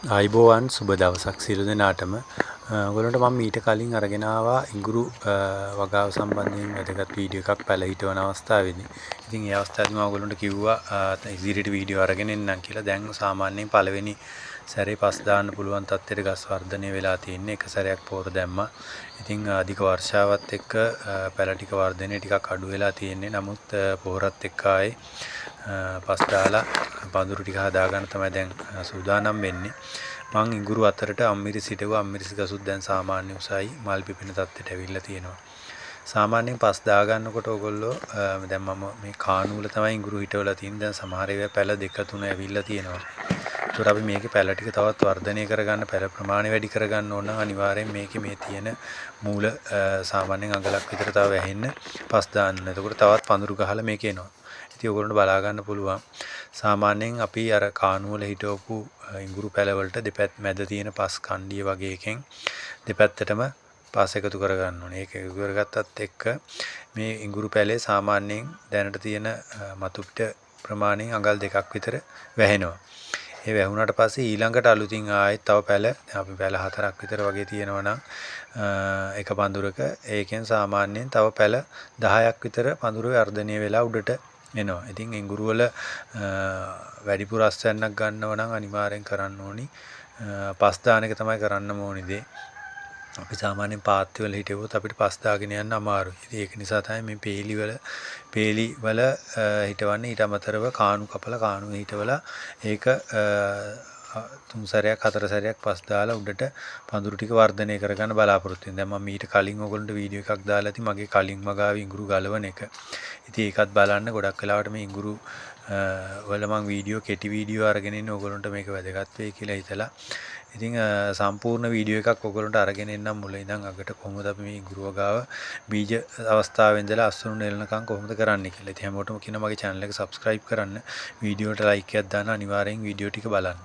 ආයිබෝවන් සුබ දවසක් සියලු දෙනාටම. ඔයගොල්ලන්ට මම මීට කලින් අරගෙන ආවා ඉඟුරු වගාව සම්බන්ධයෙන් වැදගත් වීඩියෝ එකක් පැල හිටවන අවස්ථාවේදී. ඉතින් ඒ අවස්ථාවේදී මම ඔයගොල්ලන්ට කිව්වා ඉදිරියට වීඩියෝ අරගෙන එන්නම් කියලා. දැන් සාමාන්‍යයෙන් පළවෙනි සැරේ පස් දාන්න පුළුවන් තත්ත්වයට ගස් වර්ධනය වෙලා තියෙන්නේ. එක සැරයක් පෝර දැම්මා. ඉතින් අධික වර්ෂාවත් එක්ක පැල ටික වර්ධනය ටිකක් අඩු වෙලා තියෙන්නේ. නමුත් පොහොරත් එක්ක ආයේ පස් දාලා පඳුරු ටික හදාගන්න තමයි දැන් සූදානම් වෙන්නේ. මං ඉඟුරු අතරට අම්මිරිස් හිටවුවා. අම්මිරිස් ගසුත් දැන් සාමාන්‍ය උසයි, මල් පිපෙන තත්ත්වයට ඇවිල්ලා තියෙනවා. සාමාන්‍යයෙන් පස් දාගන්නකොට ඔයගොල්ලෝ දැන් මම මේ කාණු වල තමයි ඉඟුරු හිටවලා තියෙන්නේ. දැන් සමහර ඒවා පැල දෙක තුන ඇවිල්ලා තියෙනවා. ඒතර අපි මේකේ පැල ටික තවත් වර්ධනය කරගන්න, පැල ප්‍රමාණය වැඩි කරගන්න ඕන නම් අනිවාර්යෙන් මේකේ මේ තියෙන මූල සාමාන්‍යයෙන් අඟලක් විතර තව වැහෙන්න පස් දාන්න. එතකොට තවත් පඳුරු ගහලා මේක එනවා. ඉතින් ඔයගොල්ලන්ට බලා ගන්න පුළුවන්. සාමාන්‍යයෙන් අපි අර කාණු වල හිටවපු ඉඟුරු පැල වලට දෙපැත්ත මැද තියෙන පස් කණ්ඩිය වගේ එකෙන් දෙපැත්තටම පස් එකතු කරගන්න ඕනේ. ඒක එකතු කරගත්තත් එක්ක මේ ඉඟුරු පැලේ සාමාන්‍යයෙන් දැනට තියෙන මතු පිට ප්‍රමාණයෙන් අඟල් දෙකක් විතර වැහෙනවා. ඒ වැහුණාට පස්සේ ඊළඟට අලුතින් ආයෙත් තව පැල, දැන් අපි පැල හතරක් විතර වගේ තියෙනවා නම් එක පඳුරක, ඒකෙන් සාමාන්‍යයෙන් තව පැල 10ක් විතර පඳුර වර්ධනය වෙලා උඩට එනවා. ඉතින් ඉඟුරු වල වැඩිපුර අස්වැන්නක් ගන්නව නම් අනිවාර්යෙන් කරන්න ඕනි පස් දාන එක තමයි කරන්නම ඕනි දේ. අපි සාමාන්‍යයෙන් පාත්ති වල හිටවුවොත් අපිට පස් දාගෙන යන්න අමාරුයි. ඉතින් ඒක නිසා තමයි මේ පේලි වල හිටවන්නේ. ඊට අමතරව කාණු කපලා කාණුවේ හිටවලා ඒක තුන් සැරයක් හතර සැරයක් පස් දාලා උඩට පඳුරු ටික වර්ධනය කරගන්න බලාපොරොත්තු වෙනවා. දැන් මම මීට කලින් ඔයගොල්ලන්ට වීඩියෝ එකක් දාලා ඇති මගේ කලින් වගාවේ ඉඟුරු ගලවන එක. ඉතින් ඒකත් බලන්න. ගොඩක් වෙලාවට මේ ඉඟුරු වල මං වීඩියෝ කෙටි වීඩියෝ අරගෙන ඉන්නේ ඔයගොල්ලන්ට මේක වැදගත් වෙයි කියලා හිතලා. ඉතින් සම්පූර්ණ වීඩියෝ එකක් ඔයගොල්ලන්ට අරගෙන එන්නම් මුල ඉඳන් අගට කොහොමද අපි මේ ඉඟුරු වගාව බීජ අවස්ථාවේ ඉඳලා අස්වනු නෙලනකම් කොහොමද කරන්නේ කියලා. ඉතින් හැමෝටම කියනවා මගේ channel එක subscribe කරන්න, වීඩියෝ වලට like එකක් දාන්න, අනිවාර්යෙන් වීඩියෝ ටික බලන්න.